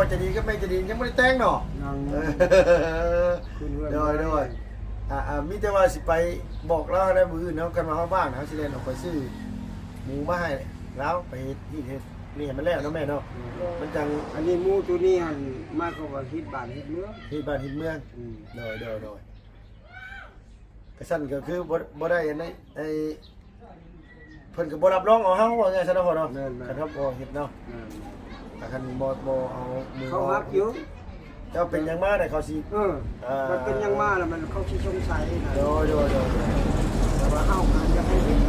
ໃຈດີກັບແມ່ໃຈດີຍັງບໍ່ໄດ້ແຕ່ງເນາະ. ຍັງ ເອີ ຄືນເຮືອນ ໂດຍ ບໍ່ໄດ້ ໂດຍ ອ່າ ອ່າ ມີແຕ່ວ່າຊິໄປບອກລາວໃນມື້ອື່ນເນາະ, ຄັນວ່າເຮົາວ່າງນະ ເຮົາຊິແລ່ນອອກໄປຊື້ໝູມາໃຫ້ລາວ ໄປເຮັດ ເຮັດ ເຮັດນີ້ໃຫ້ມັນແລ້ວເນາະແມ່ເນາະ. ອືມ ມັນຈັ່ງ ອັນນີ້ໝູໂຕນີ້ຫັ້ນ ໝາຍຄວາມວ່າຮີດບ້ານຮີດເມືອງ ຮີດບ້ານຮີດເມືອງ. ອືມ ໂດຍ ໂດຍ ໂດຍ. ກະຊັ້ນກະຄືບໍ່ ບໍ່ໄດ້ອັນໃດ ໄອ້ ເພິ່ນກະບໍ່ຮັບຮອງເອົາເຮົາ ວ່າງ່າຍຊະເນາະພໍ່ເນາະ. ແມ່ນໆ ຄັນເຮົາບໍ່ເຮັດເນາະ. ແມ່ນໆ ແຕ່ຄັນບໍ່ ບໍ່ເອົາມື ເຂົາຮັບຢູ່ ເຈົ້າເປັນຫຍັງມາໄດ໋ ເຂົາຊິ ເອີ ເອີ ມັນເປັນຫຍັງມາລະ ມັນເຂົາຊິສົງໄສນະ. ໂດຍ ໂດຍ ໂດຍ ໂດຍ. ແຕ່ວ່າເຮົາກະຢາກໃຫ້ເຮັດ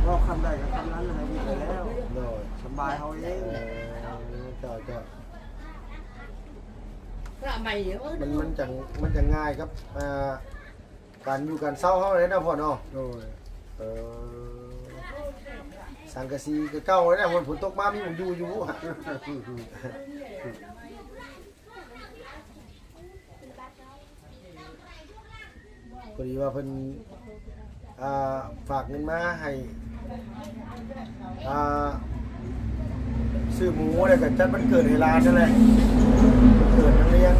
ເວົ້າຄຳໃດກະຄຳນັ້ນ ໃຫ້ເຮັດໄປແລ້ວ. ໂດຍ ສະບາຍເຮົາເອງ. ເອີ ເຈົ້າ ເຈົ້າ. ມັນ ມັນຈັ່ງ ມັນຈັ່ງງ່າຍກັບ ອ່າ ການຢູ່ການເຊົາເຮົາເດ້ເນາະພໍ່ເນາະ. ໂດຍ ເອີ ສັງກະສີກະເກົ່າເດ້ ຝົນ ຝົນຕົກມາມີໝ່ອງຢູ່ຢູ່. ພໍດີວ່າເພິ່ນ ອ່າ ຝາກເງິນມາໃຫ້ ອ່າ ຊື້ໝູ ແລ້ວກະຈັດວັນເກີດໃຫ້ຫຼານນັ້ນແຫຼະ ເກີດນາງລຽງ.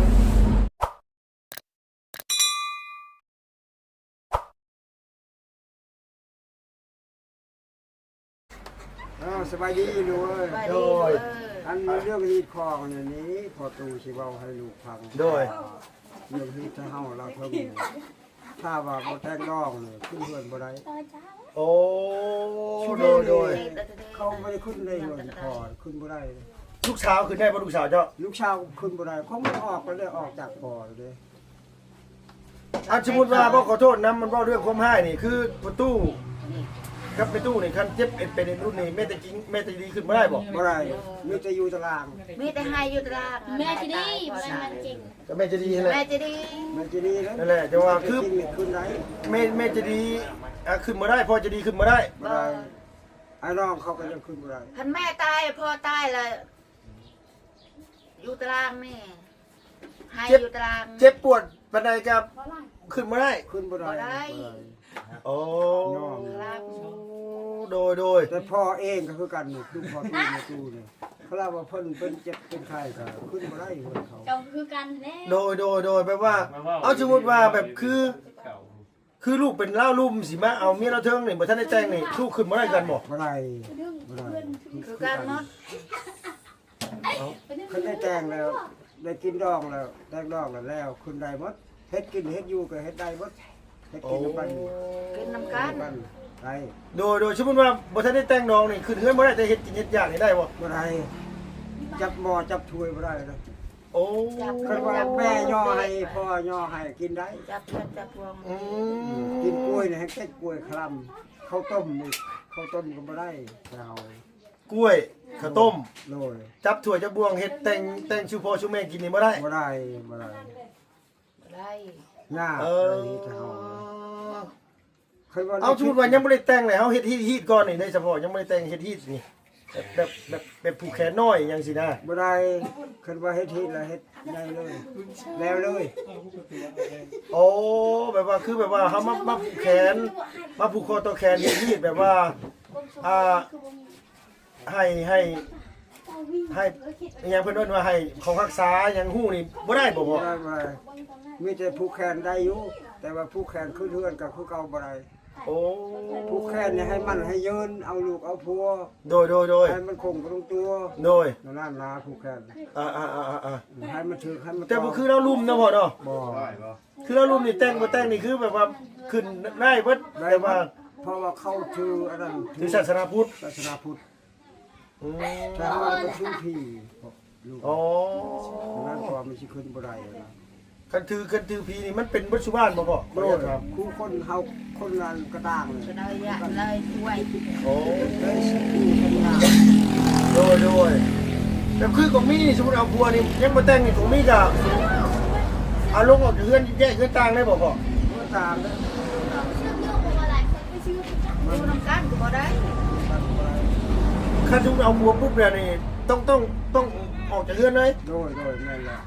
ອ້າວ ສະບາຍດີລູກເອີຍ. ສະບາຍດີລູກເອີຍ. ໂດຍ ອັນເລື່ອງຮີດຄອງນີ້ ພໍ່ຕູ້ຊິເວົ້າໃຫ້ລູກຟັງ. ໂດຍ ເລື່ອງຮີດເຮົາລາວເທິງ ຖ້າວ່າບໍ່ແຕ່ງດອງນີ້ຂຶ້ນເຮືອນບໍ່ໄດ້. ໂອ້ ໂດຍ ໂດຍ ເຂົາບໍ່ໄດ້ຂຶ້ນໄດ້ເຮືອນພໍ່ ຂຶ້ນບໍ່ໄດ້. ລູກສາວຂຶ້ນໄດ້ບໍ່ ລູກສາວເຈົ້າ? ລູກສາວຂຶ້ນບໍ່ໄດ້ ຄົງໄດ້ອອກ ໄດ້ອອກຈາກພໍ່ແລ້ວເດ້. ອັນສົມມຸດວ່າ ບໍ່ ຂໍໂທດນຳ ມັນເວົ້າເລື່ອງຄວາມຮ້າຍນີ້ ຄືພໍ່ຕູ້ກັບແມ່ຕູ້ນີ້ ຄັນເຈັບເປັນ ເປັນລຸ້ນນີ້ ແມ່ແຕ່ຈິງ ແມ່ແຕ່ດີຂຶ້ນບໍ່ໄດ້ບໍ່? ບໍ່ໄດ້ ມີແຕ່ຢູ່ຕາລາງ ມີແຕ່ໃຫ້ຢູ່ຕາລາງ. ແມ່ຈະດີ ແມ່ຈະດີຫັ້ນແຫຼະ ແມ່ຈະດີ ແມ່ຈະດີນັ້ນແຫຼະ. ຈັ່ງວ່າຄື ແມ່ ແມ່ຈະດີ ອ່າ ຂຶ້ນບໍ່ໄດ້ ພໍ່ຈະດີຂຶ້ນບໍ່ໄດ້ ບໍ່ໄດ້. ອ້າຍນ້ອງເຂົາກະຍັງຂຶ້ນບໍ່ໄດ້. ຄັນແມ່ຕາຍ ພໍ່ຕາຍລະ ຢູ່ຕາລາງແມ່ ໃຫ້ຢູ່ຕາລາງ. ເຈັບປວດປານໃດກະຂຶ້ນບໍ່ໄດ້ ຂຶ້ນບໍ່ໄດ້ ບໍ່ໄດ້. ໂອ້ ໂດຍ ໂດຍ ແຕ່ພໍ່ເອງກະຄືກັນ ຄືພໍ່ຕູ້ ແມ່ຕູ້ນີ້ ຄັນວ່າເພິ່ນເປັນເຈັບເປັນໄຂ້ກະຂຶ້ນບໍ່ໄດ້ເຮືອນເຂົາ ກະຄືກັນແຫຼະ. ໂດຍ ໂດຍ ໂດຍ ແບບວ່າ ເອົາ ສົມມຸດວ່າແບບຄື ຄືລູກເປັນລາວລຸ່ມ ຊິມາເອົາເມຍລາວເທິງນີ້ ບໍ່ທັນໄດ້ແຕ່ງນີ້ ລູກຂຶ້ນບໍ່ໄດ້ຄືກັນບໍ່? ບໍ່ໄດ້ ບໍ່ໄດ້ ຄືກັນໝົດ. ຄັນໄດ້ແຕ່ງແລ້ວ ໄດ້ກິນດອງແລ້ວ ແຕ່ງດອງແລ້ວ ແລ້ວຂຶ້ນໄດ້ໝົດ ເຮັດກິນເຮັດຢູ່ກະເຮັດໄດ້ໝົດ ເຮັດກິນນຳກັນ ໂອ້ ກິນນຳກັນໄດ້. ໂດຍ ໂດຍ ສົມມຸດວ່າບໍ່ທັນໄດ້ແຕ່ງດອງນີ້ ຂຶ້ນເຮືອນບໍ່ໄດ້ ແຕ່ເຮັດກິນເຮັດຢາກນີ້ໄດ້ບໍ່? ບໍ່ໄດ້ ຈັບໝໍ້ຈັບຖ້ວຍບໍ່ໄດ້ເລີຍ. ໂອ້ ຄັນວ່າແມ່ຍໍໃຫ້ ພໍ່ຍໍໃຫ້ກິນໄດ້ ຈັບເຮືອນຈັບພວງ. ອືມ ກິນກ້ວຍນີ້ແຮງເຕັດກ້ວຍຄະລຳ ເຂົ້າຕົ້ມນີ້ ເຂົ້າຕົ້ມກະບໍ່ໄດ້ແຕ່ເຮົາ ກ້ວຍ ເຂົ້າຕົ້ມ ໂດຍ ຈັບຖ້ວຍຈັບບ່ວງ ເຮັດແຕ່ງ ແຕ່ງສູ່ພໍ່ສູ່ແມ່ກິນນີ້ບໍ່ໄດ້ ບໍ່ໄດ້ ບໍ່ໄດ້ ບໍ່ໄດ້ ຍາກ. ເອີ ເຮົາ ຄັນວ່າ ເອົາ ສົມມຸດວ່າຍັງບໍ່ໄດ້ແຕ່ງເລີຍ ເຮົາເຮັດຮີດ ຮີດກ່ອນນີ້ ໃນສະເພາະຍັງບໍ່ໄດ້ແຕ່ງ ເຮັດຮີດນີ້ ແບບ ແບບ ແບບຜູກແຂນນ້ອຍຫຍັງຊີ້ນະ ບໍ່ໄດ້. ຄັນວ່າເຮັດຮີດລະເຮັດໃຫຍ່ເລີຍ ແລ້ວເລີຍ. ໂອ້ ແບບວ່າ ຄືແບບວ່າເຮົາມາ ມາຜູກແຂນ ມາຜູກຄໍຕໍ່ແຂນ ເຮັດຮີດແບບວ່າ ອ່າ ໃຫ້ ໃຫ້ ໃຫ້ ອີຫຍັງເພິ່ນເອີ້ນວ່າໃຫ້ເຂົາຮັກສາຫຍັງຮູ້ນີ້ບໍ່ໄດ້ບໍ່ພໍ່? ບໍ່ໄດ້ ບໍ່ໄດ້ ມີແຕ່ຜູກແຂນໄດ້ຢູ່ ແຕ່ວ່າຜູກແຂນຂຶ້ນເຮືອນກະຄືເກົ່າບໍ່ໄດ້. ໂອ້ ຜູກແຂນນີ້ໃຫ້ໝັ້ນໃຫ້ຍືນ ເອົາລູກເອົາຜົວ ໂດຍ ໂດຍ ໂດຍ ໃຫ້ມັນຄົງກະລົງຕົວ ໂດຍ ນັ້ນນະ ຜູກແຂນ. ອ່າໆໆໆ ໃຫ້ມັນຖືກ ໃຫ້ມັນ ແຕ່ບໍ່ຄືລາວລຸ່ມເນາະພໍ່ເນາະ. ບໍ່ ຄືລາວລຸ່ມນີ້ແຕ່ງບໍ່ແຕ່ງນີ້ຄືແບບວ່າຂຶ້ນໄດ້ເບິດ ແບບວ່າ ເພາະວ່າເຂົາຖືອັນນັ້ນ ຖືສາສະໜາພຸດ ສາສະໜາພຸດ. ອືມ ແຕ່ເຮົາກະຖືຜີ ອໍ ນັ້ນ ເພາະວ່າມັນຊິຂຶ້ນບໍ່ໄດ້ນະ. ຄັນຖື ຄັນຖືຜີນີ້ມັນເປັນເບິດສູ່ບ້ານບໍ່ພໍ່? ໂດຍ ຄູ່ຄົນເຮົາຄົນລະກະຕ່າງ ໂອ້ ໂດຍ ໂດຍ ແບບຄືກະມີນີ້ ສົມມຸດເອົາຜົວນີ້ຍັງບໍ່ແຕ່ງນີ້ ກະມີກະເອົາລົງອອກຈາກເຮືອນ ແຍກເຮືອນຕ່າງໄດ້ບໍ່ພໍ່? ຕ່າງ ຢູ່ນຳກັນກະບໍ່ໄດ້. ຄັນສົມມຸດເອົາຜົວປຸບແລ້ວນີ້ ຕ້ອງ ຕ້ອງ ຕ້ອງອອກຈາກເຮືອນເລີຍ. ໂດຍ ໂດຍ ແມ່ນແລ້ວ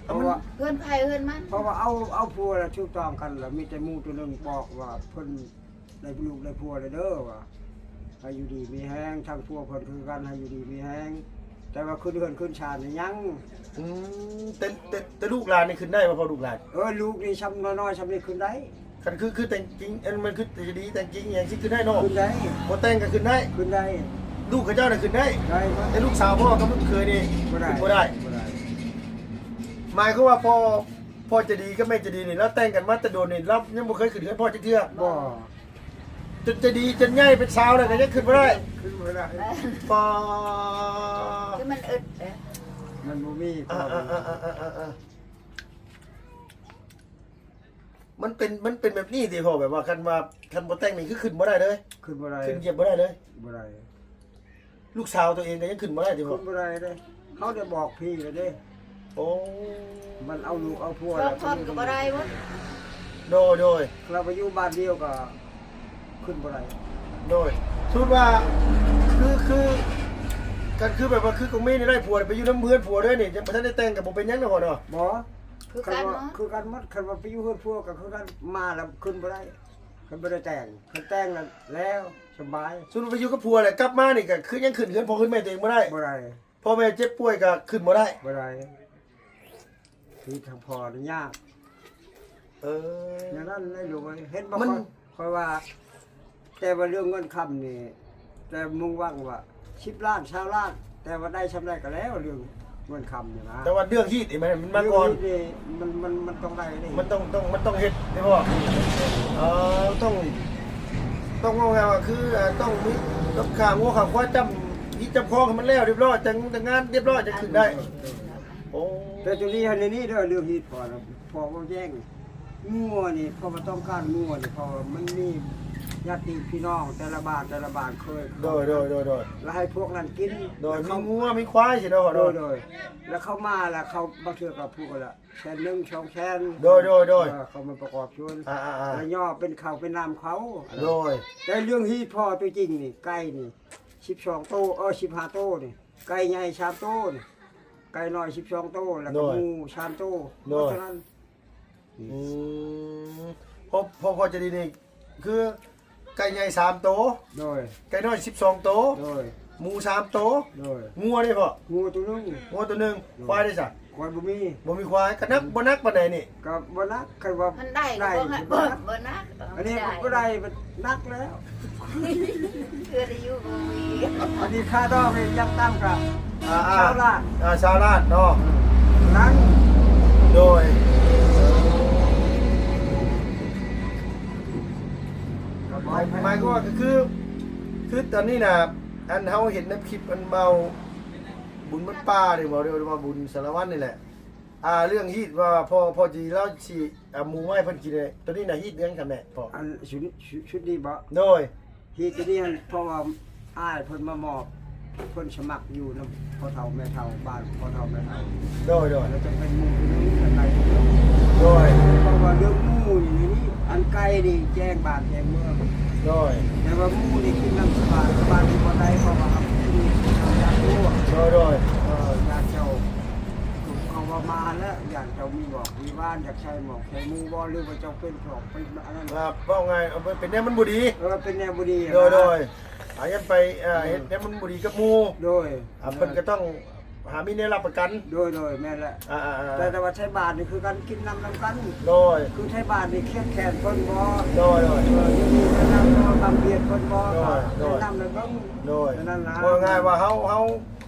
ເພາະວ່າເຮືອນໃຜເຮືອນມັນ ເພາະວ່າເອົາ ເອົາຜົວລະຖືກຕ້ອງກັນລະ ມີແຕ່ໝູ່ໂຕໜຶ່ງບອກວ່າເພິ່ນໄດ້ລູກໄດ້ຜົວແລ້ວເດີ ວ່າໃຫ້ຢູ່ດີມີແຮງ ທາງຜົວເພິ່ນຄືກັນ ໃຫ້ຢູ່ດີມີແຮງ ແຕ່ວ່າຂຶ້ນເຮືອນຂຶ້ນຊານນີ້ຍັງ. ອືມ ແຕ່ ແຕ່ ແຕ່ລູກຫຼານນີ້ຂຶ້ນໄດ້ບໍ່ພໍ່ລູກຫຼານ? ເອີ ລູກນີ້ຊ່ຳນ້ອຍໆ ຊ່ຳນີ້ຂຶ້ນໄດ້. ຄັນຄື ຄືແຕ່ງຈິງ ອັນມັນຄືຈະດີແຕ່ງຈິງອີ່ຫຍັງຊິຂຶ້ນໄດ້ເນາະ? ຂຶ້ນໄດ້. ບໍ່ແຕ່ງກໍຂຶ້ນໄດ້? ຂຶ້ນໄດ້. ລູກເຂົາເຈົ້ານະຂຶ້ນໄດ້? ໄດ້ໝົດ. ແຕ່ລູກສາວພໍ່ກັບລູກເຂີຍນີ້ ບໍ່ໄດ້ ຂຶ້ນບໍ່ໄດ້? ບໍ່ໄດ້. ໝາຍຄວາມວ່າພໍ່ ພໍ່ຈະດີກັບແມ່ຈະດີນີ້ ລາວແຕ່ງກັນມາແຕ່ດົນນີ້ ລາວຍັງບໍ່ເຄີຍຂຶ້ນເຮືອນພໍ່ຈັກເທື່ອ? ບໍ່. ຈົນຈະດີ ຈົນໃຫຍ່ເປັນສາວແລ້ວກໍຍັງຂຶ້ນບໍ່ໄດ້? ຂຶ້ນບໍ່ໄດ້. ປາ ຄືມັນອຶດເດ້ ມັນບໍ່ມີ. ອ່າໆໆໆໆ ມັນເປັນ ມັນເປັນແບບນີ້ຕິພໍ່? ແບບວ່າຄັນວ່າ ຄັນບໍ່ແຕ່ງນີ້ຄືຂຶ້ນບໍ່ໄດ້ເລີຍ? ຂຶ້ນບໍ່ໄດ້. ຂຶ້ນຢຽບບໍ່ໄດ້ເລີຍ? ບໍ່ໄດ້. ລູກສາວຕົວເອງກໍຍັງຂຶ້ນບໍ່ໄດ້ຕິພໍ່? ຂຶ້ນບໍ່ໄດ້ເດ້. ເຮົາໄດ້ບອກພີ່ແລ້ວເດ້. ໂອ້ ມັນເອົາລູກເອົາຜົວ ສອງຄົນກໍບໍ່ໄດ້ເວີ້ຍ. ໂດຍ ໂດຍ. ເຮົາໄປຢູ່ບ້ານດຽວກໍຂຶ້ນບໍ່ໄດ້. ໂດຍ. ສົມມຸດວ່າ ຄື ຄື ຄັນຄືແບບວ່າ ຄືກົງມີນີ້ໄດ້ຜົວໄປຢູ່ນຳເຮືອນຜົວເດີນີ້ ຍັງບໍ່ທັນໄດ້ແຕ່ງກໍບໍ່ເປັນຫຍັງເນາະພໍ່ເນາະ? ບໍ່. ຄືກັນໝົດ ຄືກັນໝົດ. ຄັນວ່າໄປຢູ່ເຮືອນຜົວກໍຄືກັນ ມາແລ້ວຂຶ້ນບໍ່ໄດ້ ຄັນບໍ່ໄດ້ແຕ່ງ. ຄັນແຕ່ງແລ້ວ ແລ້ວສະບາຍ. ສົມມຸດໄປຢູ່ກັບຜົວແລ້ວກັບມານີ້ກໍຄືຍັງຂຶ້ນເຮືອນພໍ່ເຮືອນແມ່ຕົວເອງບໍ່ໄດ້? ບໍ່ໄດ້. ພໍ່ແມ່ເຈັບປ່ວຍກໍຂຶ້ນບໍ່ໄດ້? ບໍ່ໄດ້. ທີ່ທາງພໍ່ນີ້ຍາກ. ເອີ ແນວນັ້ນແຫຼະລູກເອີຍ. ເຫັນບໍ່ ມັນ ຂ້ອຍ ຂ້ອຍວ່າ ແຕ່ວ່າເລື່ອງເງິນຄຳນີ້ ແຕ່ມຸ່ງຫວັງວ່າສິບລ້ານ ຊາວລ້ານ ແຕ່ວ່າໄດ້ຊ່ຳໃດກໍແລ້ວ ເລື່ອງເງິນຄຳນີ້ນະ. ແຕ່ວ່າເລື່ອງຮີດນີ້ ມັນ ມັນມາກ່ອນ. ເລື່ອງຮີດນີ້ ມັນ ມັນ ມັນຕ້ອງໄດ້ເດ້. ມັນຕ້ອງ ຕ້ອງ ມັນຕ້ອງເຮັດເດ້ພໍ່? ເອີ ຕ້ອງ ຕ້ອງເວົ້າງ່າຍວ່າ ຄື ເອີ ຕ້ອງມີ ຕ້ອງຂ້າງົວຂ້າຄວາຍ ຈ້ຳຮີດຈ້ຳຄອງໃຫ້ມັນແລ້ວຮຽບຮ້ອຍ ແຕ່ງ ແຕ່ງງານຮຽບຮ້ອຍ ຈັ່ງຂຶ້ນໄດ້. ໂອ້ ແຕ່ໂຕນີ້ຫັ້ນ ໃນນີ້ເດີ ເລື່ອງຮີດພໍ່ນະ ພໍ່ເວົ້າແຈ້ງ. ງົວນີ້ ເພາະວ່າຕ້ອງການງົວນີ້ ເພາະວ່າມັນມີຍາດຕິພີ່ນ້ອງແຕ່ລະບ້ານ ແຕ່ລະບ້ານເຄີຍ ໂດຍ ໂດຍ ໂດຍ ໂດຍ ແລ້ວໃຫ້ພວກນັ້ນກິນ. ໂດຍ ແລ້ວເຂົາ ມີງົວມີຄວາຍຊິເນາະ. ໂດຍ ໂດຍ ແລ້ວເຂົາມາ ແລ້ວເຂົາບາງເທື່ອກໍຜູ້ລະແສນໜຶ່ງ ສອງແສນ. ໂດຍ ໂດຍ ໂດຍ ເອີ ເຂົາມາປະກອບສ່ວນ ອ່າໆໆ ແລ້ວຍໍເປັນເຂົ້າເປັນນ້ຳເຂົາ. ໂດຍ ແຕ່ເລື່ອງຮີດພໍ່ຕົວຈິງນີ້ ໄກ່ນີ້ສິບສອງໂຕ ເອີ ສິບຫ້າໂຕນີ້ ໄກ່ໃຫຍ່ສາມໂຕນີ້ ໄກ່ນ້ອຍສິບສອງໂຕ ແລ້ວກໍ ໂດຍ ໝູສາມໂຕ. ໂດຍ ເທົ່ານັ້ນ. ອືມ ພໍ່ ພໍ່ ພໍ່ຈະດີນີ້ ຄືໄກ່ໃຫຍ່ສາມໂຕ ໂດຍ ໄກ່ນ້ອຍສິບສອງໂຕ ໂດຍ ໝູສາມໂຕ ໂດຍ ງົວເດ້ພໍ່? ງົວໂຕໜຶ່ງ ງົວໂຕໜຶ່ງ. ໂດຍ ຄວາຍເດ້ຊະ? ຄວາຍບໍ່ມີ ບໍ່ມີຄວາຍ. ກະໜັກ ບໍ່ໜັກປານໃດນີ້? ກະບໍ່ໜັກ ຄັນວ່າ ມັນໄດ້ ໄດ້ ບໍ່ ບໍ່ໜັກ ບໍ່ໜັກ ອັນນີ້ບໍ່ໄດ້ ມັນໜັກແລ້ວ. ເທື່ອໄດ້ຢູ່ບໍ່ມີ ອັນນີ້ຄ່າດອກນີ້ຢ່າງຕ່ຳກະ ອ່າໆ ຊາວລ້ານ ອ່າ ຊາວລ້ານເນາະ ຫຼັງ. ໂດຍ ໝາຍ ໝາຍຄວາມວ່າກໍຄື ຄືຕອນນີ້ນະ ອັນເຮົາເຫັນໃນຄລິບອັນເວົ້າບຸນວັດປ່ານີ້ບໍ່ ຫຼືວ່າບຸນສາລະວັນນີ້ແຫຼະ ອ່າ ເລື່ອງຮີດວ່າພໍ່ ພໍ່ຈີລາວຊິເອົາໝູມາໃຫ້ເພິ່ນກິນເດ ໂຕນີ້ນະຮີດຫຍັງຊັ້ນແມ່ພໍ່? ອັນຊຸດ ຊຸດ ຊຸດນີ້ບໍ? ໂດຍ ຮີດໂຕນີ້ຫັ້ນ ເພາະວ່າອ້າຍເພິ່ນມາມອບ ເພິ່ນສະໝັກຢູ່ນຳພໍ່ເຖົ້າແມ່ເຖົ້າ ບ້ານພໍ່ເຖົ້າແມ່ເຖົ້າ. ໂດຍ ໂດຍ ແລ້ວຈະເປັນໝູໂຕໜຶ່ງ ແລ້ວໄກ່ໂຕໜຶ່ງ. ໂດຍ ເພາະວ່າເລື່ອງໝູນີ້ ອັນໄກ່ນີ້ແຈ້ງບ້ານແຈ້ງເມືອງ. ໂດຍ ແຕ່ວ່າໝູນີ້ກິນນຳຊາວບ້ານ ຊາວບ້ານນີ້ບໍ່ໄດ້ ເພາະວ່າເຮົາກິນນຳຍາຕົວ. ໂດຍ ໂດຍ ເອີ ຍາເຈົ້າ ເຂົາວ່າມາແລ້ວ ຢ້ານເຈົ້າມີໝອກມີຫວານ ຢາກໃສ່ໝອກໃສ່ໝູບໍ່ ຫຼືວ່າເຈົ້າເປັນພວກເປັນອັນນັ້ນ. ເວົ້າງ່າຍ ເປັນແນວມັນບໍ່ດີ. ເອີ ເປັນແນວບໍ່ດີ. ໂດຍ ໂດຍ ອາ ຢ້ານໄປ ເອີ ເຮັດແນວມັນບໍ່ດີກັບໝູ່. ໂດຍ ອາ ເພິ່ນກໍຕ້ອງຫາມີແນວຮັບປະກັນ. ໂດຍ ໂດຍ ແມ່ນແຫຼະ. ອາ ແຕ່ ແຕ່ວ່າໃສ່ບາດນີ້ຄືກັນ ກິນນ້ຳນຳກັນ. ໂດຍ ຄືໃສ່ບາດນີ້ຄຽດແຄ້ນເພິ່ນບໍ່? ໂດຍ ໂດຍ ເອີ ຢູ່ດີມີແນວບຳບຽດເພິ່ນບໍ່? ໂດຍ ໂດຍ ແນະນຳໃຫ້ເບິ່ງ. ໂດຍ ນັ້ນນະ ເວົ້າງ່າຍວ່າເຮົາ ເຮົາ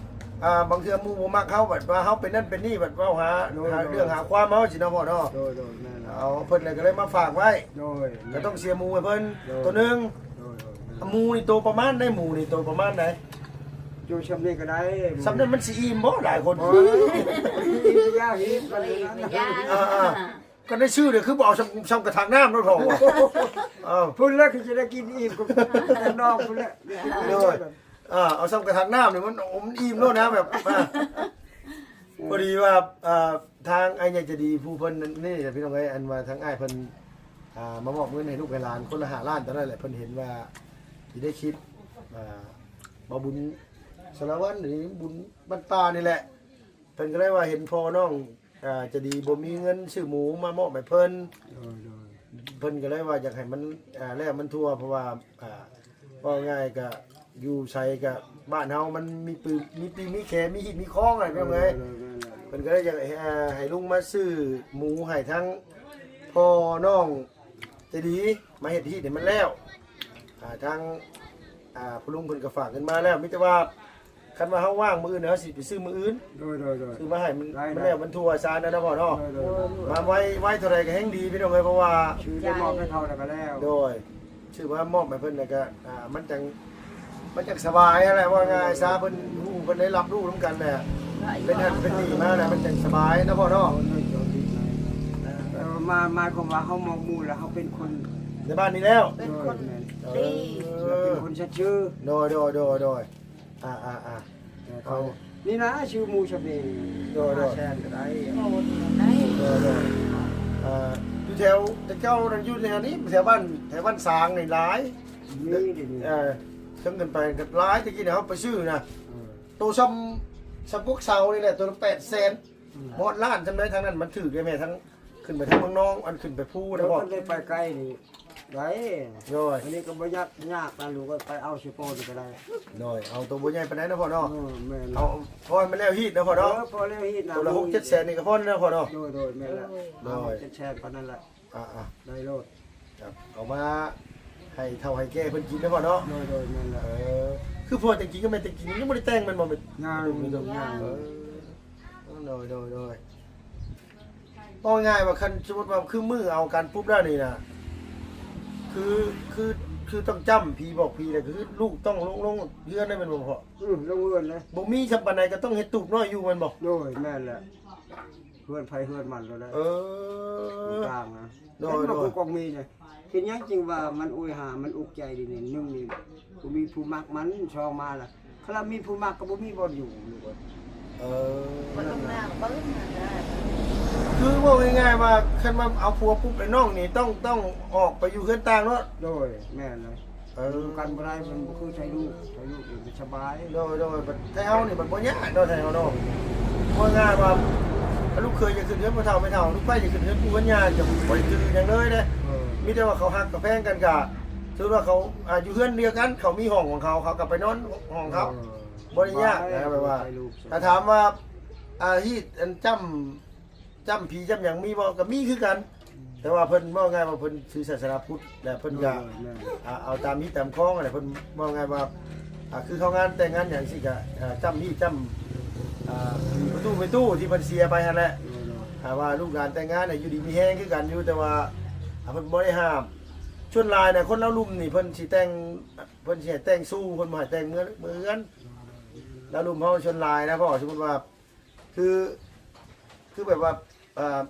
ອ່າ ບາງເທື່ອໝູ່ບໍ່ມັກເຮົາ ບັດວ່າເຮົາເປັນນັ້ນເປັນນີ້ ບັດເວົ້າຫາ ໂດຍ ຫາເລື່ອງ ໂດຍ ຫາຄວາມເຮົາຊີ້ນະພໍ່ເນາະ. ໂດຍ ໂດຍ ແມ່ນແຫຼະ. ເອົາເພິ່ນແລ້ວກໍເລີຍມາຝາກໄວ້. ໂດຍ ກໍຕ້ອງເສຍໝູໃຫ້ເພິ່ນ ໂດຍ ໂຕໜຶ່ງ. ໂດຍ ໂດຍ ແມ່ນແຫຼະ. ໝູນີ້ໂຕປະມານໃດ? ໝູນີ້ໂຕປະມານໃດ? ຢູ່ຊ່ຳນີ້ກໍໄດ້. ຊ່ຳນັ້ນມັນຊິອີ່ມບໍ່? ຫຼາຍຄົນ. ໂອ້ຍ ອີ່ມຢາກອີ່ມ ບໍ່ອີ່ມຢາກ. ອ່າໆ ກໍໄດ້ຊື້ເດ້ ຄືບໍ່ເອົາຊ່ຳ ຊ່ຳກະຖາງນ້ຳໂລດພໍ່. ເອົ້າ ພຸ້ນແຫຼະ ຄືຈະໄດ້ກິນອີ່ມກັບນ້ອງພຸ້ນແຫຼະ. ໂດຍ ອ່າ ເອົາຊ່ຳກະຖາງນ້ຳນີ້ ມັນ ໂອ້ ມັນອີ່ມໂລດນະ ແບບ ອ່າ ພໍດີວ່າ ອ່າ ທາງອ້າຍໃຫຍ່ໃຈດີຜູ້ເພິ່ນນີ້ ພີ່ນ້ອງເອີຍ ອັນວ່າທາງອ້າຍເພິ່ນ ອ່າ ມາມອບເງິນໃຫ້ລູກໃຫ້ຫຼານຄົນລະຫ້າລ້ານຕອນນັ້ນແຫຼະ ເພິ່ນເຫັນວ່າຢູ່ໃນຄລິບ ອ່າ ບ່າວບຸນສາລະວັນ ຫຼື ບຸນບ້ານປ່ານີ້ແຫຼະ ເພິ່ນກໍເລີຍວ່າເຫັນພໍ່ນ້ອງ ອ່າ ໃຈດີບໍ່ມີເງິນຊື້ໝູມາມອບໃຫ້ເພິ່ນ. ໂດຍ ໂດຍ ເພິ່ນກໍເລີຍວ່າຢາກໃຫ້ມັນ ອ່າ ແລ້ວມັນທົ່ວ ເພາະວ່າ ອ່າ ເວົ້າງ່າຍກໍ ຢູ່ໃສກະບ້ານເຮົາມັນມີປື ມີປີມີແຄ ມີຮີດມີຄອງ ພີ່ນ້ອງເອີຍ. ເພິ່ນກໍເລີຍຢາກໃຫ້ ໃຫ້ລຸງມາຊື້ໝູໃຫ້ທັງພໍ່ນ້ອງໃຈດີ ມາເຮັດຮີດໃຫ້ມັນແລ້ວ. ອ່າ ທາງ ອ່າ ພໍ່ລຸງເພິ່ນກໍຝາກເງິນມາແລ້ວ ມີແຕ່ວ່າ ຄັນວ່າເຮົາວ່າງມື້ອື່ນ ເຮົາຊິໄປຊື້ມື້ອື່ນ. ໂດຍ ໂດຍ ໂດຍ ຊື້ມາໃຫ້ມັນ ໄດ້ ມັນແລ້ວ ໄດ້ ມັນທົ່ວຊານນະພໍ່ເນາະ. ໂດຍ ໂດຍ ໂດຍ ມາໄວ ໄວເທົ່າໃດກໍແຮ່ງດີພີ່ນ້ອງເອີຍ ເພາະວ່າ ຊື້ໄດ້ມອບໃຫ້ເຂົາແລ້ວກໍແລ້ວ. ໂດຍ ຊື້ມາມອບໃຫ້ເພິ່ນແລ້ວກໍ ອ່າ ມັນຈັ່ງ ມັນຈັ່ງສະບາຍຫັ້ນແຫຼະ ເວົ້າງ່າຍຊະ ເພິ່ນຮູ້ ເພິ່ນໄດ້ຮັບຮູ້ນຳກັນແຫຼະ ເປັນຫັ້ນເປັນນີ້ມາແລ້ວ ມັນຈັ່ງສະບາຍເນາະພໍ່ເນາະ. ໂດຍ ໂດຍ ໂດຍ ເອີ ໝາຍ ໝາຍຄວາມວ່າເຮົາມອບໝູ່ແລ້ວ ເຮົາເປັນຄົນໃນບ້ານນີ້ແລ້ວ ເປັນຄົນ ໂດຍ ແມ່ນ ເອີ ດີ ເປັນຄົນສັດຊື່. ໂດຍ ໂດຍ ໂດຍ ໂດຍ ອ່າ ອ່າ ອ່າ ແຕ່ເຂົາ ເອົາ ນີ້ນະ ຊື່ໝູ່ຊະເບ. ໂດຍ ໂດຍ ຫ້າແສນກໍໄດ້ ໂດຍ ໂດຍ ອ່າ ຢູ່ແຖວແຕ່ເກົ່ານັ້ນ ຢູ່ແຖວນີ້ ແຖວບ້ານ ແຖວບ້ານສາງນີ້ຫຼາຍ ມີ ເອີ ເຖິງເກີນໄປກໍຫຼາຍ. ແຕ່ກີ້ນີ້ເຮົາໄປຊື້ນະ ເອີ ໂຕຊ່ຳ ຊ່ຳພວກເສົານີ້ແຫຼະ ໂຕລະແປດແສນ ອືມ ຮອດລ້ານຊ່ຳໃດ. ທາງນັ້ນມັນຖືກເດ້ແມ່ ທາງ ຂຶ້ນໄປທາງເມືອງນອງ ອັນຂຶ້ນໄປພູນະພໍ່. ເພິ່ນໄດ້ໄປໄກນີ້ໄດ້. ໂດຍ ອັນນີ້ກໍບໍ່ຍາກ ຍາກນະລູກເອີຍ ໄປເອົາຊິໂປນກໍໄດ້. ໂດຍ ເອົາໂຕບໍ່ໃຫຍ່ປານໃດນະພໍ່ເນາະ. ເອີ ແມ່ນ ເອົາພໍໃຫ້ມັນແລ້ວຮີດນະພໍ່ເນາະ. ເອີ ພໍແລ້ວຮີດນະ ໂຕລະຫົກເຈັດແສນນີ້ກໍພໍແລ້ວນະພໍ່ເນາະ. ໂດຍ ໂດຍ ແມ່ນແລ້ວ. ໂດຍ ຫົກເຈັດແສນປານນັ້ນແຫຼະ ອ່າໆ ໄດ້ໂລດ. ເອົາມາໃຫ້ເຖົ້າໃຫ້ແກ່ເພິ່ນກິນເນາະພໍ່ເນາະ. ໂດຍ ໂດຍ ແມ່ນແລ້ວ. ເອີ ຄືພໍ່ແຕ່ງກິນກັບແມ່ແຕ່ງກິນຍັງບໍ່ໄດ້ແຕ່ງແມ່ນບໍ່? ຍັງ ຍັງ ຍັງ ຍັງ. ເອີ ໂດຍ ໂດຍ ໂດຍ ເວົ້າງ່າຍວ່າ ຄັນສົມມຸດວ່າຄືມື້ເອົາກັນປຸບແລ້ວນີ້ນະ ຄື ຄື ຄືຕ້ອງຈ້ຳຜີບອກຜີແລ້ວ ຄືລູກຕ້ອງລົງ ລົງເຮືອນໄດ້ແມ່ນບໍ່ພໍ່? ອື ລົງເຮືອນເດ້. ບໍ່ມີຊ່ຳປານໃດກໍຕ້ອງເຮັດຕູບນ້ອຍຢູ່ແມ່ນບໍ່? ໂດຍ ແມ່ນແຫຼະ ເຮືອນໃຜເຮືອນມັນໂລດແຫຼະ. ເອີ ຕ່າງນະ. ໂດຍ ແມ່ນບໍ່? ໂດຍ ຜູ້ກອງມີນະ ເຮັດຫຍັງຈຶ່ງວ່າມັນໂອຍຫາ ມັນອຸກໃຈດີນີ້? ໜຶ່ງນີ້ ບໍ່ມີຜູ້ມັກມັນ ສອງມາລະ ຄັນລະມີຜູ້ມັກກໍບໍ່ມີບ່ອນຢູ່ລູກເອີຍ. ເອີ ບໍ່ຕ້ອງລ້າງເບິ່ງນະໄດ້. ຄືເວົ້າງ່າຍໆວ່າ ຄັນວ່າເອົາຜົວປຸບແລ້ວນ້ອງນີ້ ຕ້ອງ ຕ້ອງອອກໄປຢູ່ເຮືອນຕ່າງເນາະ. ໂດຍ ແມ່ນເລີຍ. ເອີ ຢູ່ກັນບໍ່ໄດ້ ມັນບໍ່ຄືໄທລູກ ໄທລູກນີ້ມັນສະບາຍ. ໂດຍ ໂດຍ ບັດໄທເຮົານີ້ບັດບໍ່ຍາກເນາະ ໄທເຮົາເນາະ. ເວົ້າງ່າຍວ່າ ລູກເຂີຍຢາກຂຶ້ນເຮືອນພໍ່ເຖົ້າແມ່ເຖົ້າ ລູກໃພ້ຢາກຂຶ້ນເຮືອນປູ່ເຮືອນຍ່າ ຈະບໍ່ໄດ້ຖືຫຍັງເລີຍເດ້. ເອີ ມີແຕ່ວ່າເຂົາຮັກກັບແພງກັນ ກະ ສົມມຸດວ່າເຂົາ ອ່າ ຢູ່ເຮືອນດຽວກັນ ເຂົາມີຫ້ອງຂອງເຂົາ ເຂົາກໍໄປນອນຫ້ອງເຂົາ. ເອີ ບໍ່ໄດ້ຍາກນະ ແບບວ່າ ສະບາຍ ໄທລູກ. ຖ້າຖາມວ່າ ອ່າ ຮີດອັນຈ້ຳ ຈ້ຳຜີຈ້ຳຫຍັງມີບໍ່? ກໍມີຄືກັນ. ອືມ ແຕ່ວ່າເພິ່ນ ເວົ້າງ່າຍວ່າເພິ່ນຖືສາສະໜາພຸດ ແລະເພິ່ນກໍ ໂດຍ ໂດຍ ແມ່ນ ອ່າ ເອົາຕາມຮີດຕາມຄອງຫັ້ນແຫຼະ. ເພິ່ນເວົ້າງ່າຍວ່າ ອ່າ ຄືເຂົ້າງານແຕ່ງງານຫຍັງຊີ້ກໍ ອ່າ ຈ້ຳຮີດຈ້ຳ ອ່າ ມີພໍ່ຕູ້ແມ່ຕູ້ທີ່ເພິ່ນເສຍໄປຫັ້ນແຫຼະ. ໂດຍ ໂດຍ ຖ້າວ່າລູກຫຼານແຕ່ງງານນະ ຢູ່ດີມີແຮງຄືກັນຢູ່ ແຕ່ວ່າ ອ່າ ເພິ່ນບໍ່ໄດ້ຫ້າມ. ສ່ວນຫຼາຍນະ ຄົນລາວລຸ່ມນີ້ ເພິ່ນຊິແຕ່ງ ເພິ່ນຊິໃຫ້ແຕ່ງຊູ່ ເພິ່ນບໍ່ໃຫ້ແຕ່ງເມືອ ເມືອເຮືອນ. ລາວລຸ່ມເຮົາສ່ວນຫຼາຍນະ ເພາະວ່າສົມມຸດວ່າ ຄື ຄືແບບວ່າ ອ່າ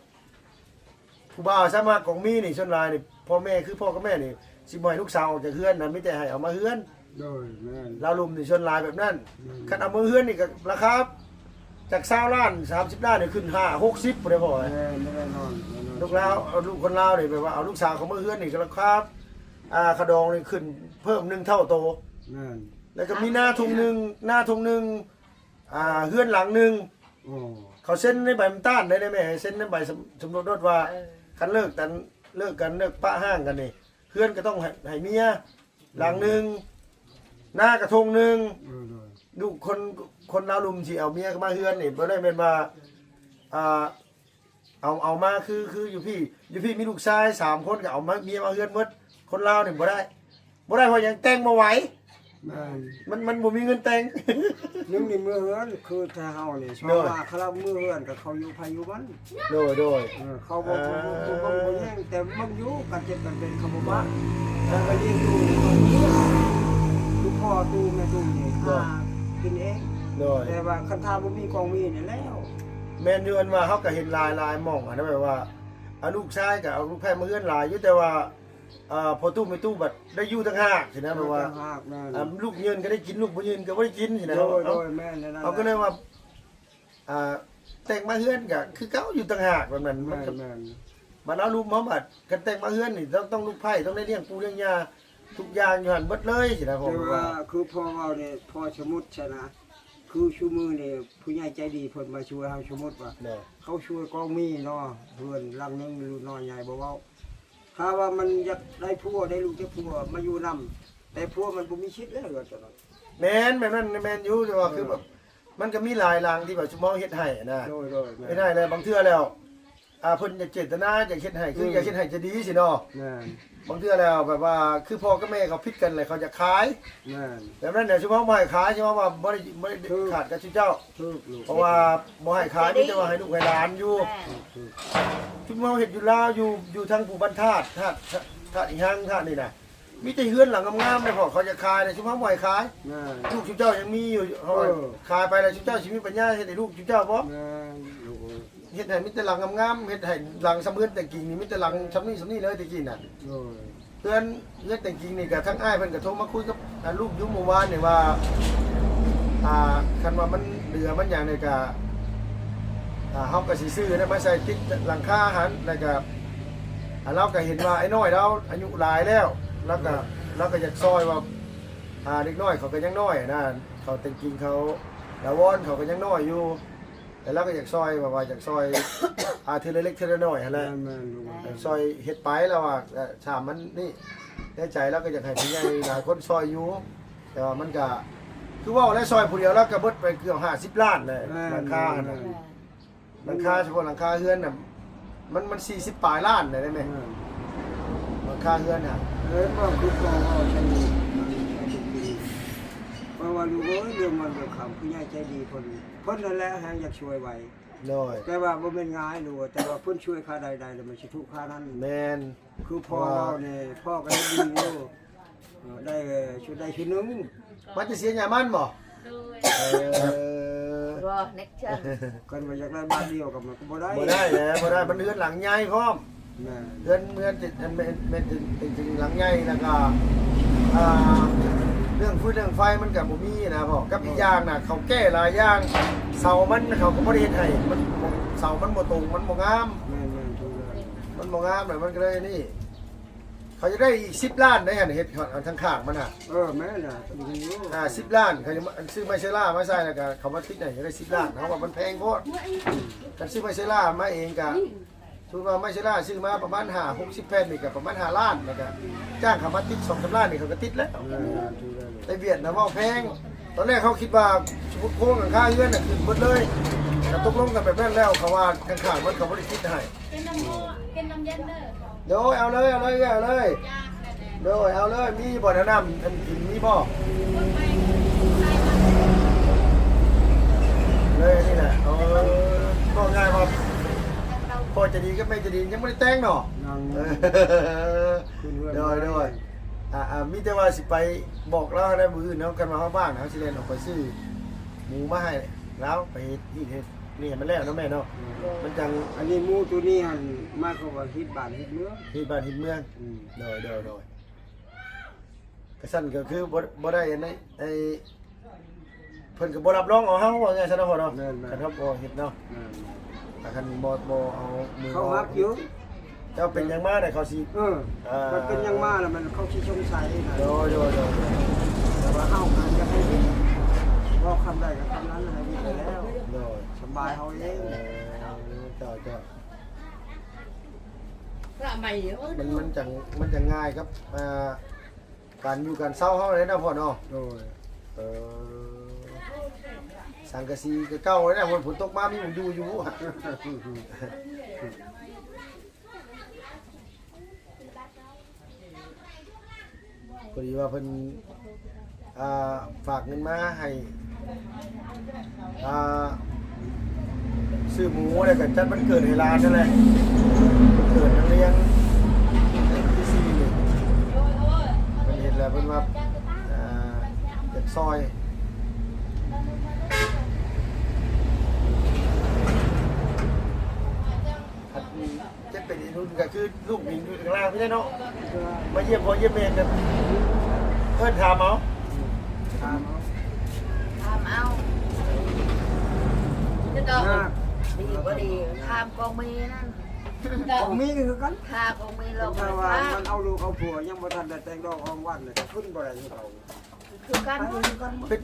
ຜູ້ບ່າວສາມາດກອງມີນີ້ ສ່ວນຫຼາຍນີ້ ພໍ່ແມ່ ຄືພໍ່ກັບແມ່ນີ້ ຊິບໍ່ໃຫ້ລູກສາວອອກຈາກເຮືອນນະ ມີແຕ່ໃຫ້ເອົາມາເຮືອນ. ໂດຍ ແມ່ນ ລາວລຸ່ມນີ້ສ່ວນຫຼາຍແບບນັ້ນ. ອືມ ຄັນເອົາມາເຮືອນນີ້ກໍລາຄາຈາກຊາວລ້ານ ສາມສິບລ້ານນີ້ ຂຶ້ນຫ້າຫົກສິບພຸ້ນເດ້ພໍ່. ແມ່ນ ແນ່ນອນ ແນ່ນອນ. ລູກລາວ ເອົາລູກຄົນລາວນີ້ ແບບວ່າເອົາລູກສາວເຂົ້າມາເຮືອນນີ້ ກໍລາຄາ ອ່າ ຄ່າດອງນີ້ຂຶ້ນເພີ່ມໜຶ່ງເທົ່າໂຕ. ແມ່ນ ແລ້ວກໍມີນາທົ່ງໜຶ່ງ ນາທົ່ງໜຶ່ງ ອ່າ ເຮືອນຫຼັງໜຶ່ງ. ໂອ້ ເຂົາເຊັນໃນໃບມັນຕ້ານໄດ້ ໄດ້ແມ່ ເຊັນໃນໃບ ສົມ ສົມລົດໂດດວ່າ ເອີ ຄັນເລີກກັນ ເລີກກັນ ເລີກປະຮ້າງກັນນີ້ ເຮືອນກໍຕ້ອງໃຫ້ ໃຫ້ເມຍຫຼັງໜຶ່ງ ນາກະທົ່ງໜຶ່ງ. ເອີ ໂດຍ ລູກຄົນ ຄົນລາວລຸ່ມຊິເອົາເມຍເຂົ້າມາເຮືອນນີ້ ບໍ່ໄດ້ແມ່ນວ່າ ອ່າ ເອົາ ເອົາມາຄື ຄືຢູ່ພີ້ ຢູ່ພີ້ມີລູກຊາຍສາມຄົນ ກໍເອົາມາ ເມຍມາເຮືອນໝົດ. ຄົນລາວນີ້ບໍ່ໄດ້ ບໍ່ໄດ້ເພາະຫຍັງ? ແຕ່ງບໍ່ໄຫວ. ແມ່ນ ມັນ ມັນບໍ່ມີເງິນແຕ່ງ. ໜຶ່ງນີ້ເມືອເຮືອນ ຄືໄທເຮົານີ້ ໂດຍ ວ່າຄາລາວເມືອເຮືອນກໍເຂົາຢູ່ໃຜຢູ່ມັນ. ໂດຍ ໂດຍ ເອີ ເຂົາບໍ່ ເອີ ບໍ່ ບໍ່ ບໍ່ແຍ່ງ ແຕ່ເບິ່ງຢູ່ ການເຈັບການເປັນເຂົາບໍ່ປະ. ໂດຍ ແຕ່ວ່າລ້ຽງດູນີ້ ຄືພໍ່ຕູ້ແມ່ຕູ້ນີ້ ໂດຍ ຫາກິນເອງ. ໂດຍ ແຕ່ວ່າຄັນຖ້າບໍ່ມີກອງມີນີ້ແລ້ວ. ແມ່ນຢູ່ ອັນວ່າເຮົາກໍເຫັນຫຼາຍໆ ໝ່ອງຫັ້ນນະ ແບບວ່າ ອາ ລູກຊາຍກໍເອົາລູກໃພ້ມາເຮືອນຫຼາຍຢູ່ ແຕ່ວ່າ ອ່າ ພໍ່ຕູ້ແມ່ຕູ້ບັດໄດ້ຢູ່ຕ່າງຫາກຊີ້ນະ ແບບວ່າ ຢູ່ຕ່າງຫາກ ແມ່ນ ອ່າ ລູກຍື່ນກໍໄດ້ກິນ ລູກບໍ່ຍື່ນກໍບໍ່ໄດ້ກິນຊີ້ນະ. ໂດຍ ເຮົາ ໂດຍ ແມ່ນແນວນັ້ນ ເຮົາກໍເລີຍວ່າ ອ່າ ແຕ່ງມາເຮືອນກໍຄືເກົ່າ ຢູ່ຕ່າງຫາກແບບນັ້ນ. ແມ່ນ ມັນກໍ ແມ່ນ ບັດລາວລຸ່ມເຮົາບັດ ຄັນແຕ່ງມາເຮືອນນີ້ ຕ້ອງ ຕ້ອງລູກໃພ້ ຕ້ອງໄດ້ລ້ຽງປູ່ລ້ຽງຍ່າ ທຸກຢ່າງຢູ່ຫັ້ນເບິດເລີຍຊີ້ນະ. ແຕ່ວ່າ ເພາະວ່າ ຄືພໍ່ເວົ້ານີ້ ພໍສົມມຸດຊະນະ ຄືຊຸມື້ນີ້ຜູ້ໃຫຍ່ໃຈດີເພິ່ນມາຊ່ວຍເຮົາ ສົມມຸດວ່າ ໂດຍ ເຂົາຊ່ວຍກອງມີເນາະ ເຮືອນຫຼັງໜຶ່ງ ລູກນ້ອຍໃຫຍ່ບໍ່ເວົ້າ ຖ້າວ່າມັນຢາກໄດ້ຜົວ ໄດ້ລູກຈາກຜົວມາຢູ່ນຳ ແຕ່ຜົວມັນບໍ່ມີສິດແລ້ວ ເຮືອນຕົວນັ້ນ. ແມ່ນ ແມ່ນ ແມ່ນ ແມ່ນຢູ່ ແຕ່ວ່າ ເອີ ຄືແບບ ມັນກໍມີຫຼາຍຫຼັງທີ່ແບບຊຸມເຮົາເຮັດໃຫ້ນະ ໂດຍ ໂດຍ ແມ່ນ ເຮັດໃຫ້ແລ້ວ ບາງເທື່ອແລ້ວ ອ່າ ເພິ່ນຢາກເຈດຕະນາ ຢາກເຮັດໃຫ້ ຄື ອືມ ຢາກເຮັດໃຫ້ໃຈດີຊີ້ເນາະ ແມ່ນ ບາງເທື່ອແລ້ວແບບວ່າ ຄືພໍ່ກັບແມ່ເຂົາຜິດກັນແລ້ວ ເຂົາຢາກຂາຍ ແມ່ນ ແບບນັ້ນແຫຼະ ຊຸມເຮົາບໍ່ໃຫ້ຂາຍ ຊຸມເຮົາວ່າບໍ່ໄດ້ ບໍ່ໄດ້ ຖືກ ຂາດກັບຊຸມເຈົ້າ ຖືກ ເພາະວ່າບໍ່ໃຫ້ຂາຍ ມີແຕ່ວ່າໃຫ້ລູກໃຫ້ຫຼານຢູ່ ແມ່ນ ຖືກ ຊຸມເຮົາເຮັດຢູ່ລາວ ຢູ່ ຢູ່ທາງພູບ້ານທາດ ທາດ ທາດອີຫຍັງ ທາດນີ້ນະ ມີແຕ່ເຮືອນຫຼັງງາມໆ ເພາະເຂົາຢາກຂາຍນະ ຊຸມເຮົາບໍ່ໃຫ້ຂາຍ ແມ່ນ ລູກຊຸມເຈົ້າຍັງມີຢູ່ ເຮົາ ເອີ ຂາຍໄປແລ້ວ ຊຸມເຈົ້າຊິມີປັນຍາເຮັດໃຫ້ລູກຊຸມເຈົ້າບໍ່ ແມ່ນ ເຮັດໃຫ້ມີແຕ່ຫຼັງງາມໆ ເຮັດໃຫ້ຫຼັງສ່ຳເຮືອນແຕ່ງກິງນີ້ ມີແຕ່ຫຼັງສ່ຳນີ້ສ່ຳນີ້ເລີຍແຕ່ກີ້ນະ ໂດຍ ເຮືອນ ເຮືອນແຕ່ງກິງນີ້ກະ ທາງອ້າຍເພິ່ນກະໂທມາຄຸຍກັບ ອ່າ ລູກຢູ່ມື້ວານນີ້ວ່າ ອ່າ ຄັນວ່າມັນເຫຼືອມັນຫຍັງນີ້ກະ ອ່າ ເຮົາກະຊິຊື້ນັ້ນມາໃສ່ຕິດຫຼັງຄາຫັ້ນ ແລ້ວກະ ອ່າ ລາວກະເຫັນວ່າອ້າຍນ້ອຍລາວອາຍຸຫຼາຍແລ້ວ ລາວກະ ລາວກະຢາກຊ່ອຍວ່າ ອ່າ ເດັກນ້ອຍເຂົາກະຍັງນ້ອຍຫັ້ນນະ ເຂົາແຕ່ງກິງເຂົາ ລາວອນເຂົາກະຍັງນ້ອຍຢູ່ ແລ້ວລາວກໍຢາກຊ່ອຍ ແບບວ່າຢາກຊ່ອຍ ອ່າ ເທື່ອລະເລັກເທື່ອລະນ້ອຍຫັ້ນແຫຼະ ແມ່ນໆ ເອີ ຊ່ອຍເຮັດໄປ ລາວວ່າ ເອີ ຖ້າມັນນີ້ ໃນໃຈລາວກໍຢາກໃຫ້ຜູ້ໃຫຍ່ຫຼາຍຄົນຊ່ອຍຢູ່ ແຕ່ວ່າມັນກະ ຄືເວົ້າແລ້ວ ຊ່ອຍຜູ້ດຽວລາວກໍເບິດໄປເກືອບຫ້າສິບລ້ານແຫຼະ ແມ່ນໆ ຫຼັງຄາຫັ້ນນະ ແມ່ນໆ ຫຼັງຄາ ສະເພາະຫຼັງຄາເຮືອນນະ ມັນ ມັນສີ່ສິບປາຍລ້ານໄດ້ແມ່ ແມ່ນ ຫຼັງຄາເຮືອນຫັ້ນ ເອີ ເວົ້າຄືພໍ່ເວົ້າຊັ້ນນີ້ ເພາະວ່າລູກເອີຍ ເລື່ອງເງິນເລື່ອງຄຳ ຜູ້ໃຫຍ່ໃຈດີເພິ່ນ ເພິ່ນນັ້ນແຫຼະແຮ່ງຢາກຊ່ວຍໄວ ໂດຍ ແຕ່ວ່າບໍ່ແມ່ນງ່າຍລູກ ແຕ່ວ່າເພິ່ນຊ່ວຍຄ່າໃດໄດ້ແລ້ວ ມັນຊິທຸກຄ່ານັ້ນ ແມ່ນ ຄືພໍ່ເວົ້ານີ້ ພໍ່ກໍເຮັດດີຢູ່ ເອີ ໄດ້ ເອີ ຊຸດໃດຊຸດໜຶ່ງ ມາແຕ່ເຊຍຍາມັນບໍ່? ໂດຍ ເອີ ບໍ່ ເນັກເຊີນ ຄັນວ່າຢາກໄດ້ບາດດຽວກໍມັນກໍບໍ່ໄດ້ ບໍ່ໄດ້ແຫຼະ ບໍ່ໄດ້ ມັນເຮືອນຫຼັງໃຫຍ່ພ້ອມ ແມ່ນ ເຮືອນ ເຮືອນເປັນ ເປັນ ເປັນ ເປັນ ເປັນຫຼັງໃຫຍ່ ແລ້ວກໍ ອ່າ ເລື່ອງຟືນເລື່ອງໄຟມັນກໍບໍ່ມີນະພໍ່ ກັບອີກຢ່າງນະ ເຂົາແກ້ຫຼາຍຢ່າງ ເສົາມັນເຂົາກໍບໍ່ໄດ້ເຮັດໃຫ້ ມັນ ເສົາມັນບໍ່ຕົງ ມັນບໍ່ງາມ ແມ່ນໆ ຖືກແລ້ວ ມັນບໍ່ງາມນະ ມັນກໍເລີຍນີ້ ເຂົາຢາກໄດ້ອີກສິບລ້ານໃດຫັ້ນ ເຮັດທາງຂ້າງມັນນະ ເອີ ແມ່ນນະ ອ່າ ສິບລ້ານ ເຂົາຈະມາຊື້ໄມ້ເຊລາມາໃສ່ ແລ້ວກໍເຂົາມາຕິດໃຫ້ ຢາກໄດ້ສິບລ້ານ ເຮົາວ່າມັນແພງໂພດ ຄັນຊື້ໄມ້ເຊລາມາເອງກໍ ສົມມຸດວ່າໄມ້ເຊລາຊື້ມາປະມານຫ້າຫົກສິບແຜ່ນນີ້ກໍປະມານຫ້າລ້ານ ແລ້ວກໍຈ້າງເຂົາມາຕິດສອງສາມລ້ານນີ້ເຂົາກໍຕິດແລ້ວ ແມ່ນ ແຕ່ຫວຽດນະເວົ້າແພງ ຕອນແລກເຮົາຄິດວ່າສົມມຸດໂຄງຫຼັງຄາເຮືອນນະຂຶ້ນເບິດເລີຍ ກໍຕົກລົງກັນແບບນັ້ນແລ້ວ ເຂົາວ່າຂ້າງໆມັນເຂົາບໍ່ໄດ້ຕິດໃຫ້ ເປັນນ້ຳ ເປັນນ້ຳເຢັນເດີ ໂດຍ ເອົາເລີຍ ເອົາເລີຍ ເອົາເລີຍ ໂດຍ ເອົາເລີຍ ມີບໍ່ ແນວນ້ຳອັນກິນມີບໍ່? ເລີຍນີ້ແຫຼະ ເອີ ເວົ້າງ່າຍວ່າ ພໍ່ໃຈດີກັບແມ່ໃຈດີຍັງບໍ່ໄດ້ແຕ່ງເນາະ ຍັງ ເອີ ຂຶ້ນເຮືອນ ໂດຍ ໂດຍ ອ່າ ອ່າ ມີແຕ່ວ່າຊິໄປບອກລາວແລ້ວ ມື້ອື່ນເນາະ ຄັນວ່າເຮົາວ່າງ ເຮົາຊິແລ່ນອອກໄປຊື້ໝູມາໃຫ້ລາວ ໄປເຮັດ ເຮັດ ນີ້ໃຫ້ມັນແລ້ວເນາະແມ່ເນາະ ອືມ ມັນຈັ່ງ ອັນນີ້ໝູໂຕນີ້ຫັ້ນ ໝາຍຄວາມວ່າຮີດບ້ານຮີດເມືອງ ຮີດບ້ານຮີດເມືອງ ອືມ ໂດຍ ໂດຍ ໂດຍ ກະຊັ້ນກໍຄືບໍ່ ບໍ່ໄດ້ອັນໃດ ໄອ້ ເພິ່ນກໍບໍ່ຮັບຮອງເອົາເຮົາ ວ່າງ່າຍຊະເນາະພໍ່ເນາະ ແມ່ນໆ ຄັນເຮົາບໍ່ເຮັດເນາະ ແມ່ນໆ ຖ້າຄັນບໍ່ ບໍ່ເອົາມື ເຂົາຮັບຢູ່ ເຈົ້າເປັນຫຍັງມາແລ້ວເຂົາຊິ ເອີ ອ່າ ມັນເປັນຫຍັງມາແລ້ວມັນ ເຂົາຊິສົງໄສນະ ໂດຍ ໂດຍ ໂດຍ ແຕ່ວ່າເຮົາຫັ້ນຢາກໃຫ້ເຮັດ ເວົ້າຄຳໃດກໍຄຳນັ້ນ ໃຫ້ເຮັດໄປແລ້ວ ໂດຍ ສະບາຍເຮົາເອງ ເອີ ເຈົ້າ ເຈົ້າ ພະໃໝ່ ມັນ ມັນຈັ່ງ ມັນຈັ່ງງ່າຍກັບ ອ່າ ການຢູ່ການເຊົາເຮົາເດ້ເນາະພໍ່ເນາະ ໂດຍ ເອີ ສັງກະສີກໍເກົ່າເດ້ ຝົນຕົກມາມີໝ່ອງຢູ່ຢູ່ ພໍດີວ່າເພິ່ນ ອ່າ ຝາກເງິນມາໃຫ້ ອ່າ ຊື້ໝູ ແລ້ວກໍຈັດວັນເກີດໃຫ້ຫຼານນັ້ນແຫຼະ ວັນເກີດນັກຮຽນປີສີ່ນີ້ ເພິ່ນເຫັນແລ້ວເພິ່ນວ່າ ອ່າ ຢາກຊ່ອຍ ຄັນ ຈະເປັນອີກລຸ້ນກໍຄືລູກນີ້ຢູ່ຂ້າງລ່າງນີ້ແຫຼະເນາະ ມາຢ້ຽມພໍ່ຢ້ຽມແມ່ກໍເອີ້ນຖາມເອົາ ຖາມເອົາ ຖາມເອົາ ຈະຕອບ ອ່າ ດີບໍ່ດີ ຖາມກອງມີນັ້ນ ກອງມີກໍຄືກັນ ຖ້າກອງມີລອງ ຖ້າວ່າມັນເອົາລູກເອົາຜົວ ຍັງບໍ່ທັນໄດ້ແຕ່ງດອກອອງວັນ ກໍຂຶ້ນບໍ່ໄດ້ຄືເກົ່າ ຄືກັນ ເປັນ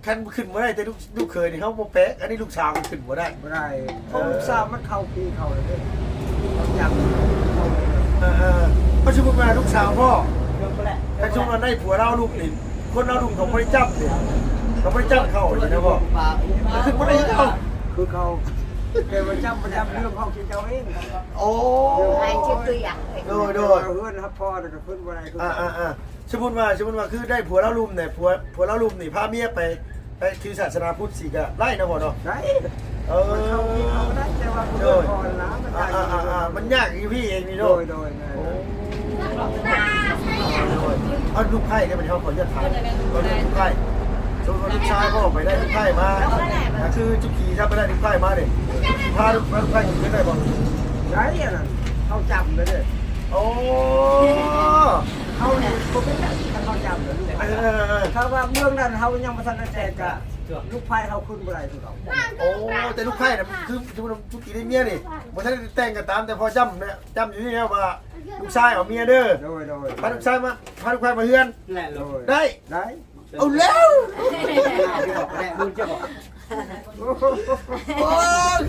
ຄັນຂຶ້ນບໍ່ໄດ້ແຕ່ລູກ ລູກເຂີຍນີ້ເຮົາບໍ່ແປກ ອັນນີ້ລູກສາວກໍຂຶ້ນບໍ່ໄດ້ ບໍ່ໄດ້ ເອີ ເພາະລູກສາວມັນເຂົ້າປີເຂົາແລ້ວເດ້ ຍັງ ເອີ ເອີ ເອີ ຄັນສົມມຸດວ່າລູກສາວພໍ່ ຄັນສົມມຸດວ່າໄດ້ຜົວລາວລູກນີ້ ຄົນລາວລຸມເຂົາບໍ່ໄດ້ຈັບເດ້ ເຂົາບໍ່ໄດ້ຈັບເຂົ້ານີ້ນະພໍ່ ປາ ຂຶ້ນບໍ່ໄດ້ຄືເກົ່າ ຄືເກົ່າ ແຕ່ວ່າຈັບບໍ່ຈັບເລື່ອງເຂົາຊິເຈົ້າເອງ ໂອ້ ໃຫ້ຊື່ຕົວຢ່າງ ໂດຍໆ ເຮືອນຮັບພໍແລ້ວກໍຂຶ້ນບໍ່ໄດ້ຄື ອ່າໆ ສົມມຸດວ່າ ສົມມຸດວ່າຄືໄດ້ຜົວລາວລຸມນີ້ ຜົວ ຜົວລາວລຸມນີ້ພາເມຍໄປ ໄປຖືສາສະໜາພຸດຊີ້ກໍໄດ້ເນາະພໍ່ເນາະ ໄດ້ ເອີ ມັນເຂົ້າກິນເຂົ້າໄດ້ ແຕ່ວ່າຜູ້ ໂດຍ ເດີນກ່ອນນະ ມັນຍາກ ອ່າໆໆ ມັນຍາກຢູ່ພີ້ເອງນີ້ເນາະ ໂດຍໆ ແມ່ນ ໂອ້ ໂດຍ ເອົາລູກໃພ້ເດ້ ບັດນີ້ເຮົາຂໍອະນຸຍາດຖາມ ເອົາລູກໃພ້ ສົມມຸດວ່າລູກຊາຍພໍ່ໄປໄດ້ລູກໃພ້ມາ ຄືຈຸກີຖ້າໄປໄດ້ລູກໃພ້ມາເດ້ ພາລູກ ພາລູກໃພ້ຂຶ້ນໄດ້ບໍ່? ໄດ້ ອັນນັ້ນເຮົາຈຳໄດ້ເດ້ ໂອ້ ເຮົານີ້ບໍ່ເປັນຫຍັງ ຄັນເຮົາຈຳແລ້ວ ເອີ ຖ້າວ່າເມືອງນັ້ນເຮົາຍັງບໍ່ທັນໄດ້ແຕ່ງກະ ລູກໃພ້ເຮົາຂຶ້ນບໍ່ໄດ້ຄືເກົ່າ ໂອ້ ແຕ່ລູກໃພ້ນະ ຄືສົມມຸດວ່າຈຸກີໄດ້ເມຍນີ້ ບໍ່ທັນໄດ້ແຕ່ງກໍຕາມ ແຕ່ພໍຈຳນະ ຈຳຢູ່ນີ້ແລ້ວວ່າ ລູກຊາຍເອົາເມຍເດີ ໂດຍໆ ພາລູກຊາຍມາ ພາລູກໃພ້ມາເຮືອນ ໂດຍ ໄດ້ ໄດ້ ເອົາແລ້ວ ໂອ້ຍ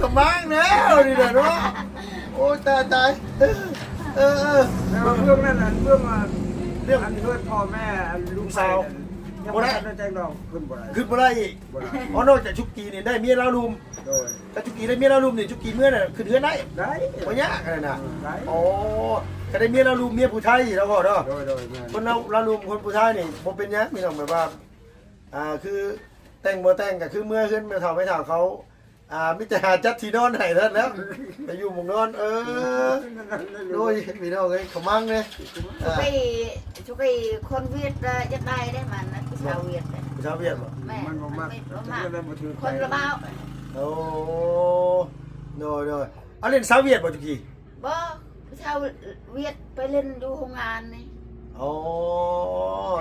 ກຳລັງແລ້ວນີ້ແຫຼະເນາະ ໂອ້ຍ ຕາຍ ຕາຍ ເອີ ເອີ ເອີ ແຕ່ວ່າເລື່ອງນັ້ນ ອັນເລື່ອງ ອັນ ເລື່ອງ ອັນເຮືອນພໍ່ແມ່ ອັນລູກຊາຍ ບໍ່ໄດ້ ຍັງບໍ່ທັນໄດ້ແຕ່ງດອກ ຂຶ້ນບໍ່ໄດ້ ຂຶ້ນບໍ່ໄດ້ອີກ ບໍ່ໄດ້ ອໍ ນອກຈາກຈຸກີນີ້ໄດ້ເມຍລາວລຸມ ໂດຍ ຖ້າຈຸກີໄດ້ເມຍລາວລຸມນີ້ ຈຸກີເມືອນະ ຂຶ້ນເຮືອນໄດ້ ໄດ້ ບໍ່ຍາກອັນນັ້ນນະ ເອີ ໄດ້ ໂອ້ ກໍໄດ້ເມຍລາວລຸມ ເມຍຜູ້ໄທເນາະພໍ່ເນາະ ໂດຍໆ ແມ່ນ ຄົນລາວ ລາວລຸມຄົນຜູ້ໄທນີ້ ບໍ່ເປັນຫຍັງພີ່ນ້ອງ ແບບວ່າ ອ່າ ຄືແຕ່ງບໍ່ແຕ່ງກໍຄືເມືອເຮືອນແມ່ເຖົ້າແມ່ເຖົ້າເຂົາ ອ່າ ມີແຕ່ຫາຈັດທີ່ນອນໃຫ້ເທົ່ານັ້ນແຫຼ້ວ ໄປຢູ່ໝ່ອງນອນ ເອີ ໂດຍ ພີ່ນ້ອງເອີຍ ຂະມັງເດ້ ອ່າ ຊຸກກີ ຊຸກກີ ຄົນຫວຽດກໍຢາກໄດ້ເດ້ ມັນນະ ຜູ້ສາວຫວຽດເດ້ ຜູ້ສາວຫວຽດບໍ່? ແມ່ນ ມັນບໍ່ມັກ ມັນບໍ່ມັກ ມັນບໍ່ຖືກໃຈ ຄົນລະບ່າວ ໂອ້ ໂດຍໆ ອັນນີ້ສາວຫວຽດບໍ່ຈຸກີ? ບໍ່ ຜູ້ສາວຫວຽດໄປຫຼິ້ນຢູ່ໂຮງງານນີ້ ອໍ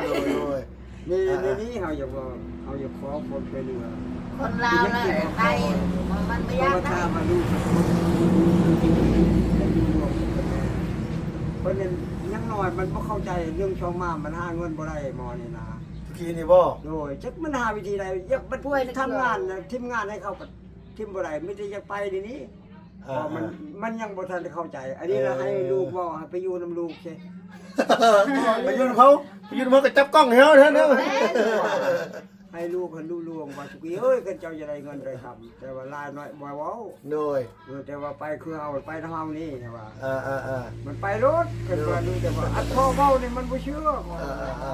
ໂດຍໆ ນີ້ ອ່າໆ ນີ້ເຮົາຢາກເວົ້າ ເຮົາຢາກຂໍຄວາມຊ່ວຍເຫຼືອ ຄົນລາວລະໄດ້ ມັນບໍ່ຢາກໄດ້ ເພາະວ່າຖ້າວ່າລູກ ເພິ່ນຍັງນ້ອຍ ມັນບໍ່ເຂົ້າໃຈເລື່ອງຊ່ອງໝາກ ມັນຫາເງິນບໍ່ໄດ້ໝໍນີ້ນະ ທຸກທີນີ້ບໍ່? ໂດຍ ຈັກມັນຫາວິທີໃດ ຢາກມັນທຳງານນະ ທີມງານໃຫ້ເຂົາກໍທີມບໍ່ໄດ້ ມີແຕ່ຢາກໄປດຽວນີ້ ອ່າ ເພາະມັນ ອ່າ ມັນຍັງບໍ່ທັນໄດ້ເຂົ້າໃຈ ອັນນີ້ລະ ເອີ ໃຫ້ລູກເວົ້າ ໃຫ້ໄປຢູ່ນຳລູກເຊ ໄປຢູ່ນຳເຂົາ ໄປຢູ່ນຳເຂົາກໍຈັບກ້ອງໃຫ້ເຮົາແທ້ເນາະ ໃຫ້ລູກ ໃຫ້ລູກຫຼວງວ່າ ສຸກີເອີຍ ຄັນເຈົ້າຢາກໄດ້ເງິນໄດ້ຄຳ ແຕ່ວ່າຫຼາຍໜ້ອຍບໍ່ເວົ້າ ໂດຍ ເອີ ແຕ່ວ່າໄປຄືເຮົາ ໄປນຳເຮົານີ້ ແຕ່ວ່າ ອ່າໆໆ ມັນໄປໂລດ ຄັນວ່າ ໂດຍ ລູກ ແຕ່ວ່າອັດພໍເວົ້ານີ້ມັນບໍ່ເຊື່ອ ອ່າ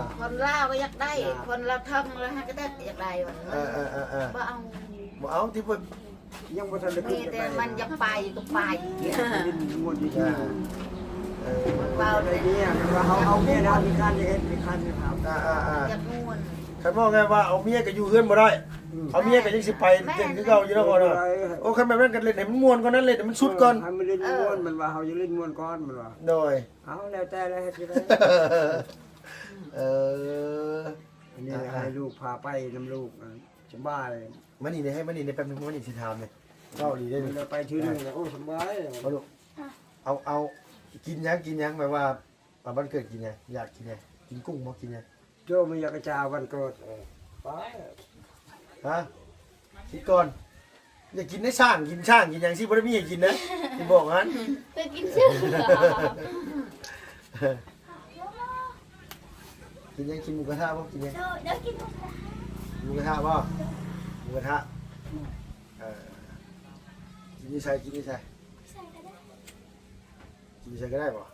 ໆໆ ຄົນລາວກໍຢາກໄດ້ ອ່າ ຄົນລາວເຖິງລະຫາກໍໄດ້ ຢາກໄດ້ວ່າ ເອີໆໆໆ ບໍ່ເອົາ ບໍ່ເອົາ ທີ່ເພິ່ນ ຍັງບໍ່ທັນໄດ້ ມີແຕ່ມັນຢາກໄປກໍໄປ ຫຼິ້ນມ່ວນຢູ່ທີ່ ອ່າ ເອີ ມັນເວົ້າໄດ້ເມຍ ແຕ່ວ່າເຮົາເອົາເມຍແລ້ວມີການເຮັດ ມີການເຮັດ ອ່າໆໆ ຢາກມ່ວນ ຄັນເວົ້າງ່າຍວ່າເອົາເມຍກໍຢູ່ເຮືອນບໍ່ໄດ້ ອືມ ເອົາເມຍກໍຍັງຊິໄປ ແມ່ນ ຫຼິ້ນຄືເກົ່າຢູ່ເນາະພໍ່ເນາະ ໂອ້ ຄັນແບບນັ້ນກໍຫຼິ້ນໃຫ້ມັນມ່ວນກ່ອນນັ້ນ ຫຼິ້ນໃຫ້ມັນສຸດກ່ອນ ເອີ ໃຫ້ມັນຫຼິ້ນມ່ວນ ເອີ ມັນວ່າເຮົາຢາກຫຼິ້ນມ່ວນກ່ອນ ມັນວ່າ ໂດຍ ເອົາ ແລ້ວແຕ່ລະເຮັດຢູ່ໄດ ເອີ ອັນນີ້ ອ່າໆ ໃຫ້ລູກພາໄປນຳລູກ ສະບາຍ ມານີ້ແດ່ ໃຫ້ມານີ້ແດ່ ແປັບໜຶ່ງ ມານີ້ຊິຖາມແດ່ ເວົ້າອີ່ຫຼີເດ້ ມັນໄປເທື່ອໜຶ່ງແລ້ວ ໂອ້ ສະບາຍ ເອົາລູກ ເອົາ ເອົາ ກິນຫຍັງ ກິນຫຍັງ ແບບວ່າ ວັນເກີດກິນຫຍັງ ຢາກກິນຫຍັງ ກິນກຸ້ງບໍ່ ກິນຫຍັງ ໂຈ ມັນຢາກກະຈາວັນເກີດ ເອີ ໄປ ຮະ ຄິດກ່ອນ ຢາກກິນໄດ້ ຊ້າງ ກິນຊ້າງ ກິນຫຍັງຊິບໍ່ໄດ້ມີໃຫ້ກິນນະ ຊິບອກຫັ້ນ ໄປກິນຊື່ ກິນຫຍັງ ກິນໝູກະທະບໍ່ ກິນຫຍັງ ໂດຍ ໂດຍ ກິນໝູກະທະ ໝູກະທະບໍ່ ໝູກະທະ ເອີ ກິນຢູ່ໃສ ກິນຢູ່ໃສ ໃສກໍໄດ້ ກິນໃສກໍໄດ້ບໍ່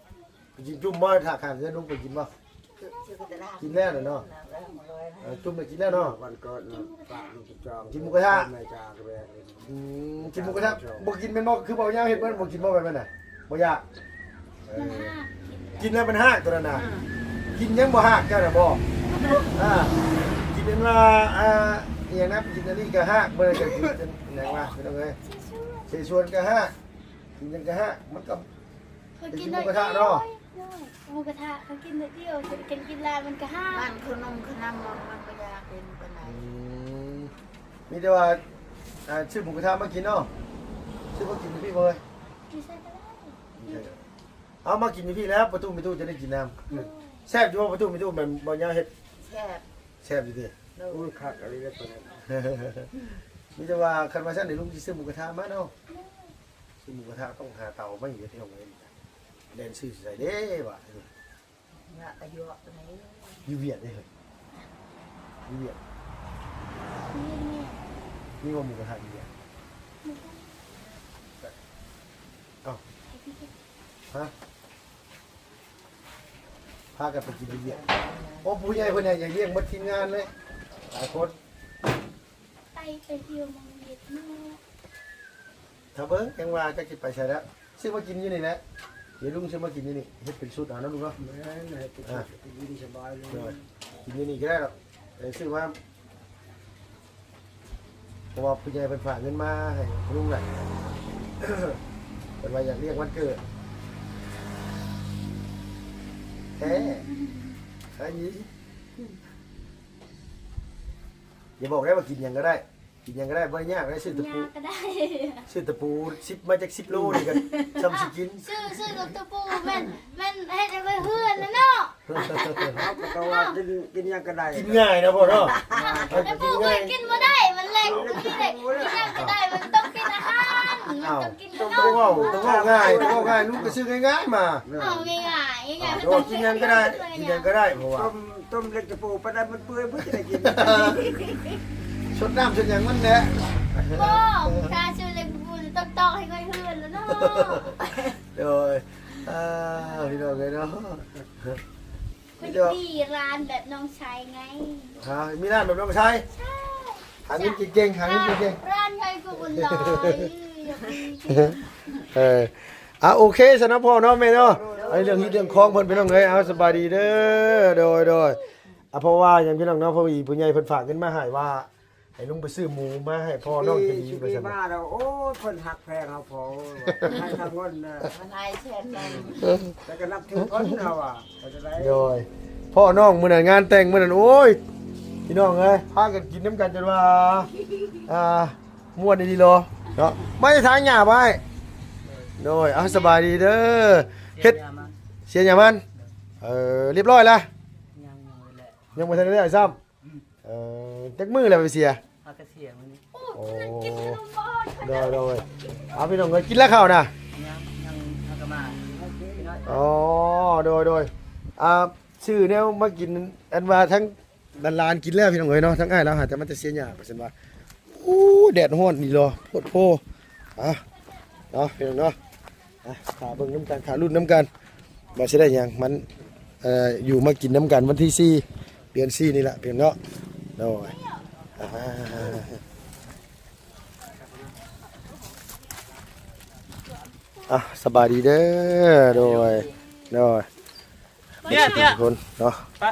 ໄປກິນຈຸ້ມບໍ່ ຖ້າຂ້າງເຮືອນລຸງໄປກິນບໍ່ ກິນແລ້ວເນາະ ເອີ ຈຸ້ມໄດ້ກິນແລ້ວເນາະ ວັນເກີດ ກິນໝູກະທະ ອືມ ກິນໝູກະທະ ບໍ່ກິນແມ່ນບໍ່ ຄືບໍ່ຍາມເຮັດເບິ່ງ ບໍ່ກິນບໍ່ແບບນັ້ນນະ ບໍ່ຢາກ ເອີ ມັນຮາກ ກິນແລ້ວມັນຮາກຕົວນັ້ນນະ ອືມ ກິນຫຍັງບໍ່ຮາກເຈົ້ານະບໍ່ ອ່າ ກິນອັນວ່າ ອ່າ ອີ່ຫຍັງນະ ກິນອັນນີ້ກໍຮາກ ບໍ່ໄດ້ກໍກິນຫຍັງວະ ພີ່ນ້ອງເອີຍ ເສສວນກໍຮາກ ກິນຫຍັງກໍຮາກ ມັນກໍ ຂ້ອຍກິນໜ້ອຍດຽວ ໝູກະທະເນາະ ໂດຍ ໝູກະທະຂ້ອຍກິນໜ້ອຍດຽວ ຊິໄປກິນ ກິນຫຼາຍມັນກໍຮາກ ຮ້ານເຂົ້າໜົມເຂົ້ານ້ຳມັນ ມັນບໍ່ຢາກເປັນປານໃດ ອືມ ມີແຕ່ວ່າ ອ່າ ຊື້ໝູກະທະມາກິນເນາະ ຊື້ມາກິນຢູ່ພີ້ບໍ່ເອີຍ ຢູ່ໃສກໍໄດ້ ເອົາມາກິນຢູ່ພີ້ແລ້ວ ປະຕູແມ່ຕູ້ຈະໄດ້ກິນນຳ ໂດຍ ແຊບຢູ່ບໍ່ ປະຕູແມ່ຕູ້ ແມ່ນບໍ່ຍາວເຮັດ ແຊບ ແຊບຢູ່ຕິ ໂດຍ ໂອ້ຍ ຄັກອີ່ຫຼີເດ້ ມີແຕ່ວ່າຄັນວ່າຊັ້ນນີ້ ລຸງຊິຊື້ໝູກະທະມາເນາະ ໂດຍ ຊື້ໝູກະທະຕ້ອງຫາເຕົາມາອີກເດ້ ພີ່ນ້ອງເອີຍ ແລ່ນຊື້ໃສເດ້ວະ ເຫື່ອອາຍຸໃດ ຢູ່ຫວຽດເດ້ເຮີ້ຍ ຢູ່ວຽກ? ມີບໍ່ໝູກະທະຢູ່ວຽກ? ເອົ້າ ຮະ? ພາກັນໄປກິນຢູ່ວຽກ. ໂອ້ ຜູ້ໃຫຍ່ເພິ່ນໃຫ້ຢາກລ້ຽງໝົດທີມງານເລີຍ ຫຼາຍຄົນ. ໄປ ໄປທ່ຽວໝ່ອງເຮັດເນາະ. ຖ້າເບິ່ງ ຍັງວ່າຈັກຊິໄປໃສແລ້ວ. ຊື້ມາກິນຢູ່ນີ້ແຫຼະ. ດຽວລຸງຊື້ມາກິນຢູ່ນີ້. ເຮັດເປັນຊຸດເອົາເນາະ ລຸງເນາະ. ແມ່ນ ເຮັດເປັນຊຸດ ອ່າ ກິນຢູ່ນີ້ສະບາຍເລີຍ. ໂດຍ ກິນຢູ່ນີ້ກໍໄດ້ດອກ. ເອີ ຊື້ມາ ເພາະວ່າຜູ້ໃຫຍ່ເພິ່ນຝາກເງິນມາໃຫ້ລຸງແຫຼະ. ເພິ່ນວ່າຢາກລ້ຽງວັນເກີດ. ແທ້ ໃຄດີ. ຢ່າບອກໄດ້ວ່າກິນຫຍັງກໍໄດ້. ກິນຫຍັງກໍໄດ້ ບໍ່ໄດ້ຍາກເດ້. ຊື້ຕະປູ ຍາກກໍໄດ້ ຊື້ຕະປູສິບ ມາຈັກສິບໂລນີ້ກໍຊ່ຳຊິກິນ. ຊື້ ຊື້ກັບຕະປູແມ່ນ ແມ່ນເຮັດໃຫ້ໄວເຮືອນແລ້ວເນາະ. ເອົາ ກໍວ່າກິນ ກິນຫຍັງກໍໄດ້ ກິນງ່າຍນະພໍ່ເນາະ. ຕະປູກໍກິນບໍ່ໄດ້ ມັນເລັກ ມັນເລັກ ກິນຫຍັງກໍໄດ້ ມັນຕ້ອງກິນອາຫານ ມັນຕ້ອງກິນ ຕ້ອງເວົ້າ ຕ້ອງເວົ້າງ່າຍ ຕ້ອງເວົ້າງ່າຍ. ລຸງກໍຊື້ງ່າຍໆມາ. ເອົາງ່າຍໆ ງ່າຍໆ. ເອີ ກິນຫຍັງກໍໄດ້ ກິນຫຍັງກໍໄດ້ ເພາະວ່າ ຕົ້ມເຫຼັກຕະປູປານໃດມັນເປື່ອຍເບິດ ຈະໄດ້ກິນ. ຊົດນ້ຳຊົດຫຍັງມັນແຫຼະ. ບໍ່ ຖ້າຊື້ເຫຼັກຕະປູຕ້ອງຕອກໃຫ້ໄວເຮືອນແລ້ວເນາະ. ໂດຍ ອ່າ ພີ່ນ້ອງເອີຍເນາະ. ມັນມີຮ້ານແບບນ້ອງຊາຍໄງ. ຮະ? ມີຮ້ານແບບນ້ອງຊາຍ? ໃຊ່ ຫາເງິນເກັ່ງໆ ຫາເງິນເກັ່ງໆ. ຮ້ານໃຫຍ່ກວ່າບຸນຫຼາຍ. ເອີ ອ່າ ໂອເຄຊັ້ນເນາະ ພໍ່ເນາະ ແມ່ເນາະ. ອັນນີ້ເລື່ອງຮີດເລື່ອງຄອງເພິ່ນ ພີ່ນ້ອງເອີຍ. ເອົາ ສະບາຍດີເດີ. ໂດຍ ໂດຍ. ອ່າ ເພາະວ່າຫຍັງ ພີ່ນ້ອງເນາະ ເພາະວ່າຜູ້ໃຫຍ່ເພິ່ນຝາກເງິນມາໃຫ້ວ່າ ໃຫ້ລຸງໄປຊື້ໝູມາໃຫ້ພໍ່ນ້ອງໃຈດີ ວ່າຊັ້ນ. ມາແລ້ວ ໂອ້ຍ ເພິ່ນຮັກແພງເຮົາພໍ ໃຫ້ທັງເງິນນະ ມັນຫຼາຍແສນໃດ ແຕ່ກໍນັບຖືເພິ່ນເຮົາວ່າ. ໂດຍ ພໍ່ນ້ອງມື້ນັ້ນ ງານແຕ່ງມື້ນັ້ນ ໂອ້ຍ ພີ່ນ້ອງເອີຍ ພາກັນກິນນຳກັນຈົນວ່າ ອ່າ ມ່ວນອີ່ຫຼີເນາະ. ມາຈາກທາງຫຍ້າໄວ້. ໂດຍ ເອົາ ສະບາຍດີເດີ. ເຮັດ ເສຍຫຍ້າມັນ. ເອີ ລຽບຮ້ອຍລະ? ຍັງ ຍັງບໍ່ທັນໄດ້ແລ້ວຊ້ຳ. ເອີ ຈັກມື້ແລ້ວໄປເສຍ? ພາກັນເສຍມື້ນີ້. ໂອ້ ໂດຍ ໂດຍ. ເອົາ ພີ່ນ້ອງເອີຍ ກິນແລ້ວເຂົ້ານະ? ຍັງ ຍັງ ຫາກະມາ. ອໍ ໂດຍ ໂດຍ. ອ່າ ຊື້ແນວມາກິນ ອັນວ່າທັງຫຼານໆກິນແລ້ວ ພີ່ນ້ອງເອີຍເນາະ. ທັງອ້າຍລາວຫາແຕ່ມາແຕ່ເສຍຫຍ້າ ວ່າຊັ້ນວ່າ. ໂອ້ ແດດຮ້ອນນີ້ເນາະ ໂພດໂພ. ອ່າ ເນາະ ພີ່ນ້ອງເນາະ. ອ່ະ ຖ້າເບິ່ງນຳກັນ ຖ້າລຸ້ນນຳກັນ ວ່າຊິໄດ້ຫຍັງ. ມັນ ເອີ ຢູ່ມາກິນນຳກັນວັນທີສີ່ ເດືອນສີ່ນີ້ລະ ພີ່ນ້ອງເນາະ. ໂດຍ ອ່າ ອ່ະ ສະບາຍດີເດີ. ໂດຍ ໂດຍ. ເຕັ້ຍ ເຕັ້ຍ ທຸກຄົນເນາະ ໄປ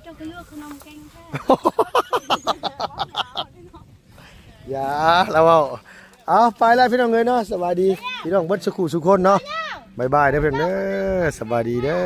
ເຈົ້າກໍເລືອກຂະໜົມເກັ່ງແທ້. ຢ່າ ລາວເວົ້າ. ເອົາ ໄປແລ້ວ ພີ່ນ້ອງເອີຍເນາະ. ສະບາຍດີ ພີ່ນ້ອງເບິດສູ່ຜູ້ສູ່ຄົນເນາະ. ບາຍບາຍເດີ ພີ່ນ້ອງເດີ. ສະບາຍດີເດີ.